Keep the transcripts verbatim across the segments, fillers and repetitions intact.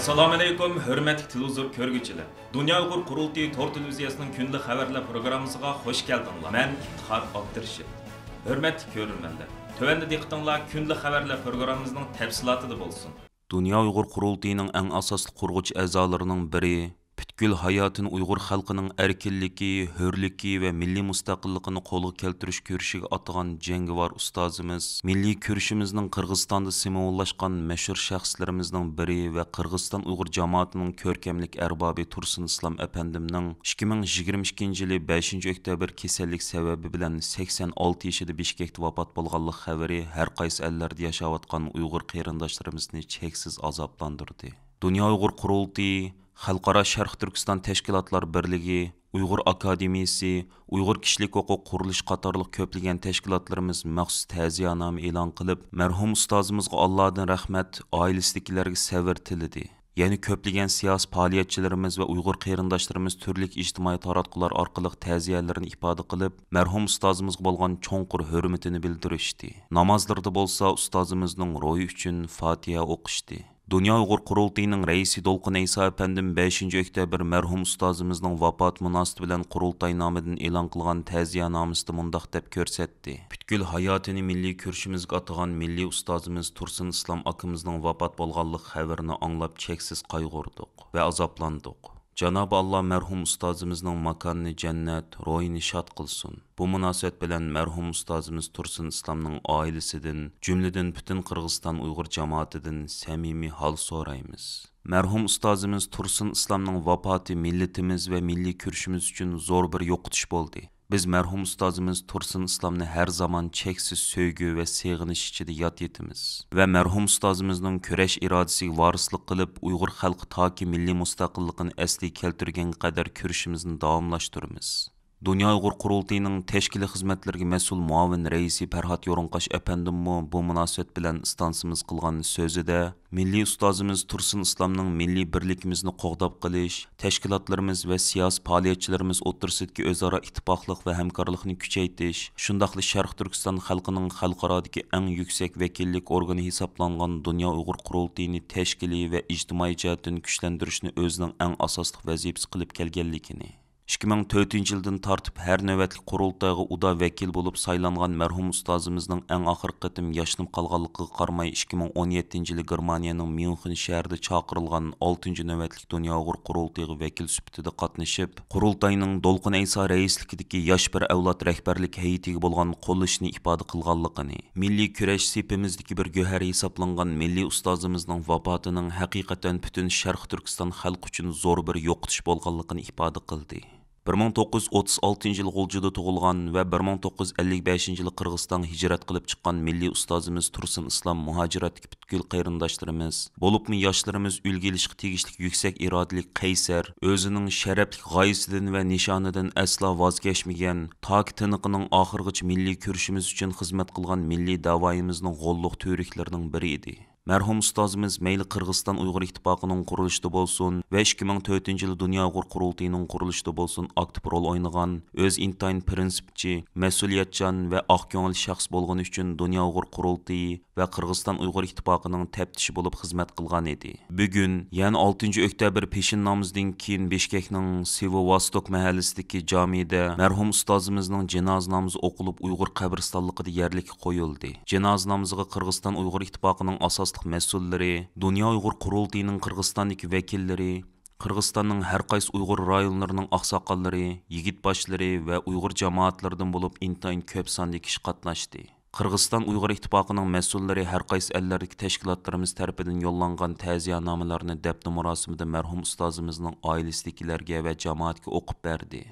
ئەسسالامۇئەلەيكۇم، ھۆرمەتلىك تېلېۋىزور كۆرگۈچىلەر! دۇنيا ئۇيغۇر قۇرۇلتىيى تور تېلېۋىزىيەسىنىڭ كۈندىلىك خەۋەرلەر پروگراممىسىغا خۇش كەلدىڭلار. مەن ئىپتىخار ئابدۇرېشىت. ھۆرمەتلىك كۆرۈرمەنلەر، تۆۋەندە دىققىتىڭلار كۈندىلىك خەۋەرلەر پروگراممىمىزنىڭ تەپسىلاتىدا بولسۇن. دۇنيا ئۇيغۇر قۇرۇلتىيىنىڭ ئەڭ ئاساسلىق قۇرغۇچى ئەزالىرىنىڭ بىرى، پۈتكۈل ھاياتىنى ئۇيغۇر خەلقىنىڭ ئەركىنلىكى، ھۆرلۈكى ۋە مىللىي مۇستەقىللىقىنى قولغا كەلتۈرۈش كۈرىشىگە ئاتىغان جەڭگىۋار ئۇستازىمىز، مىللىي كۈرىشىمىزنىڭ قىرغىزىستاندا سىمۋوللاشقان مەشھۇر شەخسلىرىمىزنىڭ بىرى ۋە قىرغىزىستان ئۇيغۇر جامائىتىنىڭ كۆركەملىك ئەربابى تۇرسۇن ئىسلام ئەپەندىمنىڭ ئىككى مىڭ يىگىرمە ئىككىنچى يىلى بەشىنچى ئۆكتەبىر كېسەللىك سەۋەبى بىلەن سەكسەن ئالتە يېشىدا بىشكەكتە ۋاپات بولغانلىق خەۋىرى ھەر قايسى ئەللەردە ياشاۋاتقان ئۇيغۇر قېرىنداشلىرىمىزنى چەكسىز ئازابلاندۇردى. دۇنيا ئۇيغۇر قۇرۇلتىيى، خەلقئارا شەرقىي تۈركىستان تەشكىلاتلار بىرلىكى، ئۇيغۇر ئاكادېمىيىسى، ئۇيغۇر كىشىلىك ھوقۇق قۇرۇلۇشى قاتارلىق كۆپلىگەن تەشكىلاتلىرىمىز مەخسۇس تەزىيەنامە ئېلان قىلىپ، مەرھۇم ئۇستازىمىزغا ئاللادىن رەھمەت، ئائىلىسىدىكىلەرگە سەۋر تىلىدى. يەنە كۆپلىگەن سىياسىي پائالىيەتچىلىرىمىز ۋە ئۇيغۇر قېرىنداشلىرىمىز تۈرلۈك ئىجتىمائىي تاراتقۇلار ئارقىلىق تەزىيەلىرىنى ئىپادە قىلىپ، مەرھۇم ئۇستازىمىزغا بولغان چوڭقۇر ھۆرمىتىنى بىلدۈرۈشتى. نامازلىرىدا بولسا ئۇستازىمىزنىڭ روھى ئۈچۈن فاتىھە ئوقۇشتى. دۇنيا ئۇيغۇر قۇرۇلتىيىنىڭ رەئىسى دولقۇن ئەيسا ئەپەندىم بەشىنچى ئۆكتەبىر مەرھۇم ئۇستازىمىزنىڭ ۋاپاتى مۇناسىۋىتى بىلەن قۇرۇلتاينامىدىن ئېلان قىلغان تەزىيەنامىسىدە مۇنداق دەپ كۆرسەتتى: پۈتكۈل ھاياتىنى مىللىي كۈرىشىمىزگە ئاتىغان مىللىي ئۇستازىمىز تۇرسۇن ئىسلام ئاكىمىزنىڭ ۋاپات بولغانلىق خەۋىرىنى ئاڭلاپ چەكسىز قايغۇردۇق ۋە ئازابلاندۇق. جانابى ئاللا مەرھۇم ئۇستازىمىزنىڭ ماكانىنى جەننەت، روھىنى شاد قىلسۇن. بۇ مۇناسىۋەت بىلەن مەرھۇم ئۇستازىمىز تۇرسۇن ئىسلامنىڭ ئائىلىسىدىن، جۈملىدىن پۈتۈن قىرغىزىستان ئۇيغۇر جامائىتىدىن سەمىمىي ھال سورايمىز. مەرھۇم ئۇستازىمىز تۇرسۇن ئىسلامنىڭ ۋاپاتى مىللىتىمىز ۋە مىللىي كۈرىشىمىز ئۈچۈن زور بىر يوقىتىش بولدى. بىز مەرھۇم ئۇستازىمىز تۇرسۇن ئىسلامنى ھەر زامان چەكسىز سۆيگۈ ۋە سېغىنىش ئىچىدە ياد ئېتىمىز ۋە مەرھۇم ئۇستازىمىزنىڭ كۈرەش ئىرادىسىگە ۋارىسلىق قىلىپ، ئۇيغۇر خەلقى تاكى مىللىي مۇستەقىللىقىنى ئەسلىگە كەلتۈرگەنگە قەدەر كۈرىشىمىزنى داۋاملاشتۇرىمىز. دۇنيا ئۇيغۇر قۇرۇلتىيىنىڭ تەشكىلىي خىزمەتلىرىگە مەسئۇل مۇئاۋىن رەئىسى پەرھات يورۇنقاش ئەپەندىممۇ بۇ مۇناسىۋەت بىلەن ئىستانسىمىز قىلغان سۆزىدە، مىللىي ئۇستازىمىز تۇرسۇن ئىسلامنىڭ مىللىي بىرلىكىمىزنى قوغداپ قېلىش، تەشكىلاتلىرىمىز ۋە سىياسىي پائالىيەتچىلىرىمىز ئوتتۇرىسىدىكى ئۆزئارا ئىتتىپاقلىق ۋە ھەمكارلىقنى كۈچەيتىش، شۇنداقلا شەرقىي تۈركىستان خەلقىنىڭ خەلقئارادىكى ئەڭ يۈكسەك ۋەكىللىك ئورگىنى ھېسابلانغان دۇنيا ئۇيغۇر قۇرۇلتىيىنى تەشكىلىي ۋە ئىجتىمائىي جەھەتتىن كۈچلەندۈرۈشنى ئۆزىنىڭ ئەڭ ئاساسلىق ۋەزىپىسى قىلىپ كەلگەنلىكىنى، ئىككى مىڭ تۆتىنچى يىلدىن تارتىپ ھەر نۆۋەتلىك قۇرۇلتايغا ئۇدا ۋەكىل بولۇپ سايلانغان مەرھۇم ئۇستازىمىزنىڭ ئەڭ ئاخىرقى قېتىم ياشىنىپ قالغانلىقىغا قارىماي، ئىككى مىڭ ئون يەتتىنچى يىلى گېرمانىيەنىڭ ميۇنخېن شەھىرىدە چاقىرىلغان ئالتىنچى نۆۋەتلىك دۇنيا ئۇيغۇر قۇرۇلتىيىغا ۋەكىل سۈپىتىدە قاتنىشىپ، قۇرۇلتاينىڭ دولقۇن ئەيسا رەئىسلىكىدىكى ياش بىر ئەۋلاد رەھبەرلىك ھەيئىتىگە بولغان قوللىشىنى ئىپادە قىلغانلىقىنى، مىللىي كۈرەش سېپىمىزدىكى بىر گۆھەر ھېسابلانغان مىللىي ئۇستازىمىزنىڭ ۋاپاتىنىڭ ھەقىقەتەن پۈتۈن شەرقىي تۈركىستان خەلقى ئۈچۈن زور بىر يوقىتىش بولغانلىقىنى ئىپادە قىلدى. بىر مىڭ توققۇز يۈز ئوتتۇز ئالتىنچى يىلى غۇلجىدا تۇغۇلغان ۋە بىر مىڭ توققۇز يۈز ئەللىك بەشىنچى يىلى قىرغىزىستانغا ھىجرەت قىلىپ چىققان مىللىي ئۇستازىمىز تۇرسۇن ئىسلام مۇھاجىرەتتىكى پۈتكۈل قېرىنداشلىرىمىز، بولۇپمۇ ياشلىرىمىز ئۈلگە ئېلىشقا تېگىشلىك يۈكسەك ئىرادىلىك، قەيسەر، ئۆزىنىڭ شەرەپلىك غايىسىدىن ۋە نىشانىدىن ئەسلا ۋاز كەچمىگەن، تاكى تىنىقىنىڭ ئاخىرىغىچە مىللىي كۈرىشىمىز ئۈچۈن خىزمەت قىلغان مىللىي داۋايىمىزنىڭ غوللۇق تۈۋرۈكلىرىنىڭ بىرى ئىدى. مەرھۇم ئۇستازىمىز مەيلى قىرغىزىستان ئۇيغۇر ئىتتىپاقىنىڭ قۇرۇلۇشىدا بولسۇن ۋە ئىككى مىڭ تۆتىنچى يىلى دۇنيا ئۇيغۇر قۇرۇلتىيىنىڭ قۇرۇلۇشىدا بولسۇن ئاكتىپ رول ئوينىغان، ئۆزى ئىنتايىن پىرىنسىپچى، مەسئۇلىيەتچان ۋە ئاق كۆڭۈل شەخس بولغىنى ئۈچۈن دۇنيا ئۇيغۇر قۇرۇلتىيى ۋە قىرغىزىستان ئۇيغۇر ئىتتىپاقىنىڭ تەپتىشى بولۇپ خىزمەت قىلغان ئىدى. بۈگۈن، يەنى ئالتىنچى ئۆكتەبىر پېشىن نامىزىدىن كېيىن بىشكەكنىڭ سېۋوۋوستوك مەھەللىسىدىكى جامىدە مەرھۇم ئۇستازىمىزنىڭ جىنازا نامىزى ئوقۇلۇپ، ئۇيغۇر قەبرىستانلىقىدا يەرلىككە قويۇلدى. جىنازا نامىزىغا قىرغىزىستان ئۇيغۇر ئىتتىپاقىنىڭ ئاساسلىق مەسئۇللىرى، دۇنيا ئۇيغۇر قۇرۇلتىيىنىڭ قىرغىزىستاندىكى ۋەكىللىرى، قىرغىزىستاننىڭ ھەر قايسى ئۇيغۇر رايونلىرىنىڭ ئاقساقاللىرى، يىگىت باشلىرى ۋە ئۇيغۇر جامائەتلىرىدىن بولۇپ ئىنتايىن كۆپ ساندا كىشى قاتناشتى. قىرغىزىستان ئۇيغۇر ئىتتىپاقىنىڭ مەسئۇللىرى ھەر قايسى ئەللەردىكى تەشكىلاتلىرىمىز تەرىپىدىن يوللانغان تەزىيەنامىلەرنى دەپنە مۇراسىمىدا مەرھۇم ئۇستازىمىزنىڭ ئائىلىسىدىكىلەرگە ۋە جامائەتكە ئوقۇپ بەردى.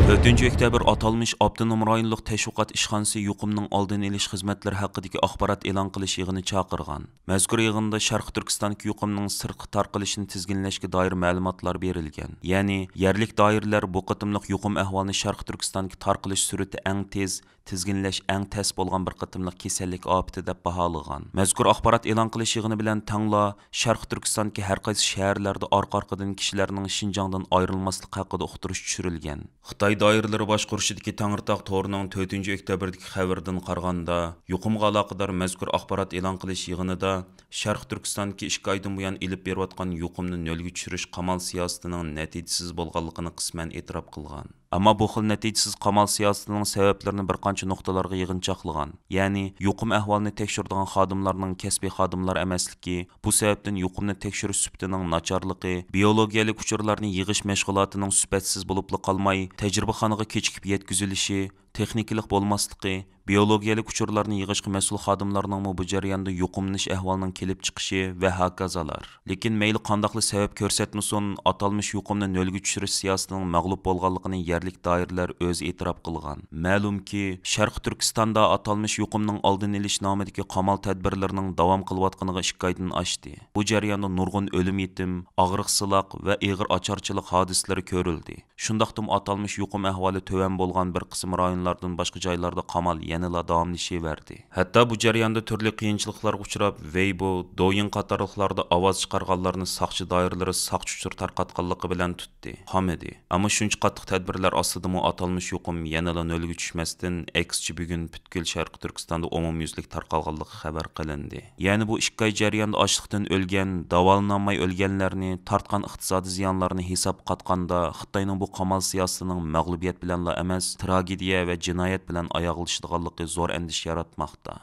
تۆتىنچى ئۆكتەبىر ئاتالمىش ئاپتونوم رايونلۇق تەشۋىقات ئىشخانىسى يۇقۇمنىڭ ئالدىنى ئېلىش خىزمەتلىرى ھەققىدىكى ئاخبارات ئېلان قىلىش يىغىنى چاقىرغان. مەزكۇر يىغىندا شەرقىي تۈركىستاندىكى يۇقۇمنىڭ سىرتقا تارقىلىشىنى تىزگىنلەشكە دائىر مەلۇماتلار بېرىلگەن. يەنى، يەرلىك دائىرىلەر بۇ قېتىملىق يۇقۇم ئەھۋالىنى شەرقىي تۈركىستاندىكى تارقىلىش سۈرئىتى ئەڭ تېز، تىزگىنلەش ئەڭ تەس بولغان بىر قېتىملىق كېسەللىك ئاپىتى دەپ باھالىغان. مەزكۇر ئاخبارات ئېلان قىلىش يىغىنى بىلەن تەڭلا، شەرقىي تۈركىستاندىكى ھەر قايسى شەھەرلەردە ئارقا-ئارقىدىن كىشىلەرنىڭ شىنجاڭدىن ئايرىلماسلىقى ھەققىدە ئۇقتۇرۇش چۈشۈرۈلگەن. خىتاي دائىرىلىرى باشقۇرۇشىدىكى تەڭرىتاغ تورىنىڭ تۆتىنچى ئۆكتەبىردىكى خەۋىرىدىن قارىغاندا، يۇقۇمغا ئالاقىدار مەزكۇر ئاخبارات ئېلان قىلىش يىغىنىدا شەرقىي تۈركىستاندىكى ئىككى ئايدىن بۇيان ئېلىپ بېرىۋاتقان يۇقۇمنى نۆلگە چۈشۈرۈش قامال سىياسىتىنىڭ نەتىجىسىز بولغانلىقىنى قىسمەن ئېتىراپ قىلغان. ئەمما بۇ خىل نەتىجىسىز قامال سىياسىتىنىڭ سەۋەبلىرىنى بىر قانچە نۇقتىلارغا يىغىنچاقلىغان. يەنى، يۇقۇم ئەھۋالىنى تەكشۈرىدىغان خادىملارنىڭ كەسپىي خادىملار ئەمەسلىكى، بۇ سەۋەبتىن يۇقۇمنى تەكشۈرۈش سۈپىتىنىڭ ناچارلىقى، بىئولوگىيەلىك ئۇچۇرلارنى يىغىش مەشغۇلاتىنىڭ سۈپەتسىز بولۇپلا قالماي، تەجرىبىخانىغا كېچىكىپ يەتكۈزۈلۈشى، تېخنىكىلىق بولماسلىقى، بىئولوگىيەلىك ئۇچۇرلارنى يىغىشقا مەسئۇل خادىملارنىڭمۇ بۇ جەرياندا يۇقۇملىنىش ئەھۋالىنىڭ كېلىپ چىقىشى ۋە ھاكازالار. لېكىن مەيلى قانداقلا سەۋەب كۆرسەتمىسۇن، ئاتالمىش يۇقۇمنى نۆلگە چۈشۈرۈش سىياسىتىنىڭ مەغلۇپ بولغانلىقىنى يەرلىك دائىرىلەر ئۆزى ئېتىراپ قىلغان. مەلۇمكى، شەرقىي تۈركىستاندا ئاتالمىش يۇقۇمنىڭ ئالدىنى ئېلىش نامىدىكى قامال تەدبىرلىرىنىڭ داۋام قىلىۋاتقىنىغا ئىككى ئايدىن ئاشتى. بۇ جەرياندا نۇرغۇن ئۆلۈم يېتىم، ئاغرىق سىلاق ۋە ئېغىر ئاچارچىلىق ھادىسىلىرى كۆرۈلدى. شۇنداقتىمۇ ئاتالمىش يۇقۇم ئەھۋالى تۆۋەن بولغان بىر قىسىم رايونلاردىن باشقا جايلاردا قامال يەنىلا داۋاملىشىۋەردى. ھەتتا بۇ جەرياندا تۈرلۈك قىيىنچىلىقلارغا ئۇچراپ، ۋېيبو، دويىڭ قاتارلىقلاردا ئاۋاز چىقارغانلارنى ساقچى دائىرىلىرى ساقچى ئۇچۇر تارقاتقانلىقى بىلەن تۇتتى، قامىدى. ئەمما شۇنچە قاتتىق تەدبىرلەر ئاستىدىمۇ ئاتالمىش يۇقۇم يەنىلا نۆلگە چۈشمەستىن، ئەكسىچە بۈگۈن پۈتكۈل شەرقىي تۈركىستاندا ئومۇميۈزلۈك تارقالغانلىقى خەۋەر قىلىندى. يەنى بۇ ئىككى ئاي جەريانىدا ئاچلىقتىن ئۆلگەن، داۋالىنالماي ئۆلگەنلەرنى، تارتقان ئىقتىسادىي زىيانلارنى ھېسابقا قاتقاندا، خىتاينىڭ بۇ قامال سىياسىتىنىڭ مەغلۇبىيەت بىلەنلا ئەمەس، تراگېدىيە ۋە جىنايەت بىلەن ئاياغلىشىدىغانلىقى زور ئەندىشە ياراتماقتا.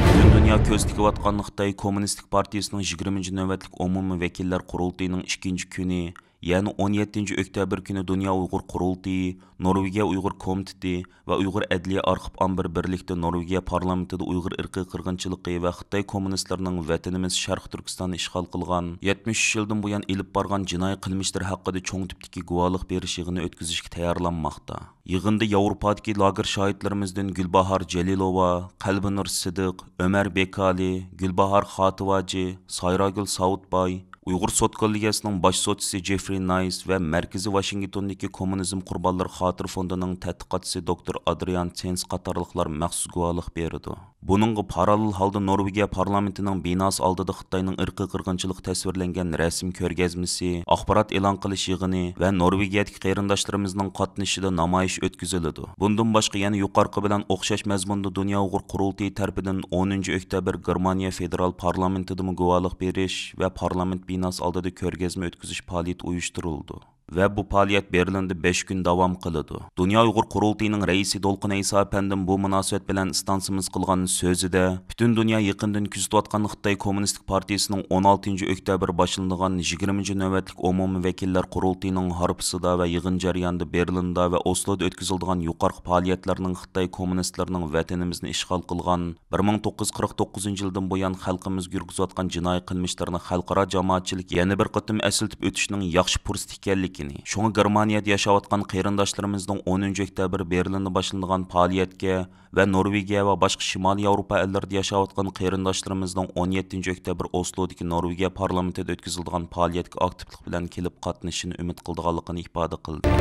پۈتۈن دۇنيا كۆز تىكىۋاتقان خىتاي كوممۇنىستىك پارتىيىسىنىڭ يىگىرمىنچى نۆۋەتلىك ئومۇمىي ۋەكىللەر قۇرۇلتىيىنىڭ ئىككىنچى كۈنى، يەنى ئون يەتتىنچى ئۆكتەبىر كۈنى دۇنيا ئۇيغۇر قۇرۇلتىيى، نورۋېگىيە ئۇيغۇر كومىتېتى ۋە ئۇيغۇر ئەدلىيە ئارخىپ ئامبىرى بىرلىكتە نورۋېگىيە پارلامېنتىدا ئۇيغۇر ئىرقىي قىرغىنچىلىقى ۋە خىتاي كوممۇنىستلىرىنىڭ ۋەتىنىمىز شەرقىي تۈركىستاننى ئىشغال قىلغان يەتمىش ئۈچ يىلدىن بۇيان ئېلىپ بارغان جىنايى قىلمىشلىرى ھەققىدە چوڭ تىپتىكى گۇۋاھلىق بېرىش يىغىنى ئۆتكۈزۈشكە تەييارلانماقتا. يىغىندا ياۋروپادىكى لاگېر شاھىتلىرىمىزدىن گۈلباھار جېلىلوۋا، قەلبىنۇر سىدىق، ئۆمەر بېكالى، گۈلباھار خاتىۋاجى، سايراگۈل ساۋۇتباي، ئۇيغۇر سوت كوللېگىيەسىنىڭ باش سوتچىسى جېفرى نايس ۋە مەركىزىي ۋاشىنگتوندىكى كوممۇنىزم قۇربانلىرى خاتىرە فوندىنىڭ تەتقىقاتچىسى دوكتور ئادرىيان تسېنس قاتارلىقلار مەخسۇس گۇۋاھلىق بېرىدۇ. بۇنىڭغا پاراللېل ھالدا نورۋېگىيە پارلامېنتىنىڭ بىناسى ئالدىدا خىتاينىڭ ئىرقىي قىرغىنچىلىقى تەسۋىرلەنگەن رەسىم كۆرگەزمىسى، ئاخبارات ئېلان قىلىش يىغىنى ۋە نورۋېگىيەدىكى قېرىنداشلىرىمىزنىڭ قاتنىشىشىدا نامايىش ئۆتكۈزۈلىدۇ. بۇندىن باشقا يەنە يۇقىرىقى بىلەن ئوخشاش مەزمۇندا دۇنيا ئۇيغۇر قۇرۇلتىيى تەرىپىدىن ئونىنچى ئۆكتەبىر گېرمانىيە فېدېرال پارلامېنتىدىمۇ گۇۋاھلىق بېرىش ۋە پارلامېنت بىناسى ئالدىدا كۆرگەزمە ئۆتكۈزۈش پائالىيىتى ئۇيۇشتۇرۇلىدۇ. ۋە بۇ پائالىيەت بېرلىندە بەش كۈن داۋام قىلىدۇ. دۇنيا ئۇيغۇر قۇرۇلتىيىنىڭ رەئىسى دولقۇن ئەيسا ئەپەندىم بۇ مۇناسىۋەت بىلەن ئىستانسىمىز قىلغان سۆزىدە، پۈتۈن دۇنيا يېقىندىن كۆزىتىۋاتقان خىتاي كوممۇنىستىك پارتىيىسىنىڭ ئون ئالتىنچى ئۆكتەبىر باشلىنىدىغان يىگىرمىنچى نۆۋەتلىك ئومۇمىي ۋەكىللەر قۇرۇلتىيىنىڭ ھارپىسىدا ۋە يىغىن جەريانىدا بېرلىندا ۋە ئوسلودا ئۆتكۈزۈلىدىغان يۇقىرىقى پائالىيەتلەرنىڭ خىتاي كوممۇنىستلىرىنىڭ ۋەتىنىمىزنى ئىشغال قىلغان بىر مىڭ توققۇز يۈز قىرىق توققۇزىنچى يىلدىن بۇيان خەلقىمىزگە يۈرگۈزۈۋاتقان جىنايى قىلمىشلىرىنى خەلقئارا جامائەتچىلىك يەنە بىر قېتىم ئەسلىتىپ ئۆتۈشنىڭ ياخشى پۇرسىتى ئىكەنلىكىنى، شۇڭا گېرمانىيەدە ياشاۋاتقان قېرىنداشلىرىمىزنىڭ ئونىنچى ئۆكتەبىر بېرلىندا باشلىنىدىغان پائالىيەتكە ۋە نورۋېگىيە ۋە باشقا شىمالىي ياۋروپا ئەللىرىدە ياشاۋاتقان قېرىنداشلىرىمىزنىڭ ئون يەتتىنچى ئۆكتەبىر ئوسلودىكى نورۋېگىيە پارلامېنتىدا ئۆتكۈزۈلىدىغان پائالىيەتكە ئاكتىپلىق بىلەن كېلىپ قاتنىشىشىنى ئۈمىد قىلىدىغانلىقىنى ئىپادە قىلدى.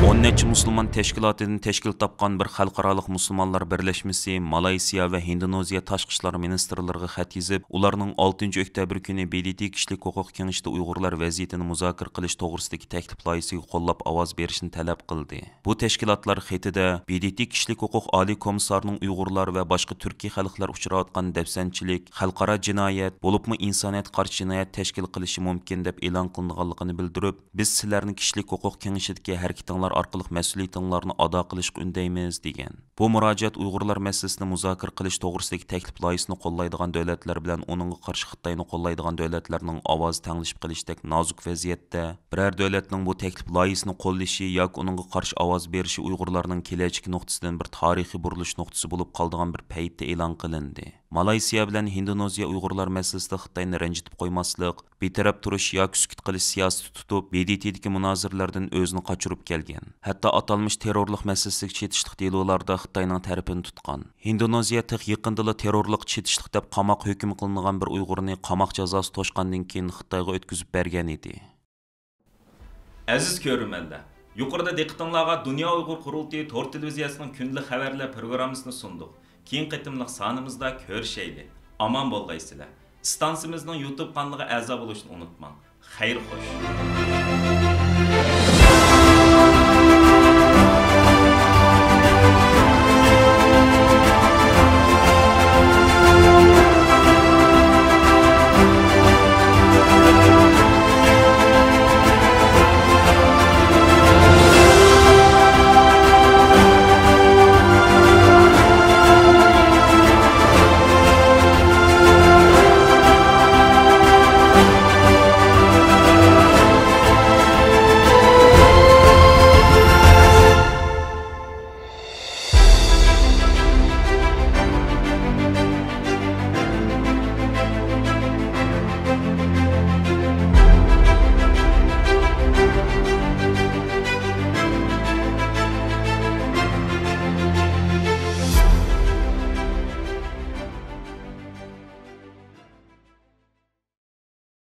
ئون نەچچە مۇسۇلمان تەشكىلاتىدىن تەشكىل تاپقان بىر خەلقئارالىق مۇسۇلمانلار بىرلەشمىسى مالايسىيا ۋە ھىندونېزىيە تاشقى ئىشلار مىنىستىرلىرىغا خەت يېزىپ، ئۇلارنىڭ ئالتىنچى ئۆكتەبىر كۈنى ب د ت كىشىلىك ھوقۇق كېڭىشىدە ئۇيغۇرلار ۋەزىيىتىنى مۇزاكىرە قىلىش توغرىسىدىكى تەكلىپ لايىھىسىگە قوللاپ ئاۋاز بېرىشىنى تەلەپ قىلدى. بۇ تەشكىلاتلار خېتىدە ب د ت كىشىلىك ھوقۇق ئالىي كومىسسارىنىڭ ئۇيغۇرلار ۋە باشقا تۈركىي خەلقلەر ئۇچراۋاتقان دەپسەندىچىلىك، خەلقئارا جىنايەت، بولۇپمۇ ئىنسانىيەتكە قارشى جىنايەت تەشكىل قىلىشى مۇمكىن دەپ ئېلان قىلىنغانلىقىنى بىلدۈرۈپ، بىز سىلەرنى كىشىلىك ھوقۇق كېڭىشىدىكى ھەرىكىتىڭلار ئارقىلىق مەسئۇلىيىتىڭلارنى ئادا قىلىشقا ئۈندەيمىز، دېگەن. بۇ مۇراجىئەت ئۇيغۇرلار مەسىلىسىنى مۇزاكىرە قىلىش توغرىسىدىكى تەكلىپ لايىھىسىنى قوللايدىغان دۆلەتلەر بىلەن ئۇنىڭغا قارشى خىتاينى قوللايدىغان دۆلەتلەرنىڭ ئاۋازى تەڭلىشىپ قېلىشتەك نازۇك ۋەزىيەتتە، بىرەر دۆلەتنىڭ بۇ تەكلىپ لايىھىسىنى قوللىشى ياكى ئۇنىڭغا قارشى ئاۋاز بېرىشى ئۇيغۇرلارنىڭ كېلەچىكى نۇقتىسىدىن بىر تارىخىي بۇرۇلۇش نۇقتىسى بولۇپ قالىدىغان بىر پەيتتە ئېلان قىلىندى. مالايسىيا بىلەن ھىندونېزىيە ئۇيغۇرلار مەسىلىسىدە خىتاينى رەنجىتىپ قويماسلىق، بىتەرەپ تۇرۇش ياكى سۈكۈت قىلىش سىياسىتى تۇتۇپ، ب د ت دىكى مۇنازىرىلەردىن ئۆزىنى قاچۇرۇپ كەلگەن. ھەتتا ئاتالمىش تېررورلۇق مەسىلىسىدىكى چېتىشلىق دېلولاردا خىتاينىڭ تەرىپىنى تۇتقان. ھىندونېزىيە تېخى يېقىندىلا تېررورلۇققا چېتىشلىق دەپ قاماق ھۆكۈم قىلىنغان بىر ئۇيغۇرنى قاماق جازاسى توشقاندىن كېيىن خىتايغا ئۆتكۈزۈپ بەرگەن ئىدى. ئەزىز كۆرۈرمەنلەر، يۇقىرىدا دىققىتىڭلارغا دۇنيا ئۇيغۇر قۇرۇلتىيى تور تېلېۋىزىيەسىنىڭ كۈندىلىك خەۋەرلەر پروگراممىسىنى سۇندۇق. كېيىنكى قېتىملىق سانىمىزدا كۆرۈشەيلى. ئامان بولغايسىلەر. ئىستانسىمىزنىڭ يۇتۇب قانىلىغا ئەزا بولۇشنى ئۇنتۇماڭ. خەير خوش.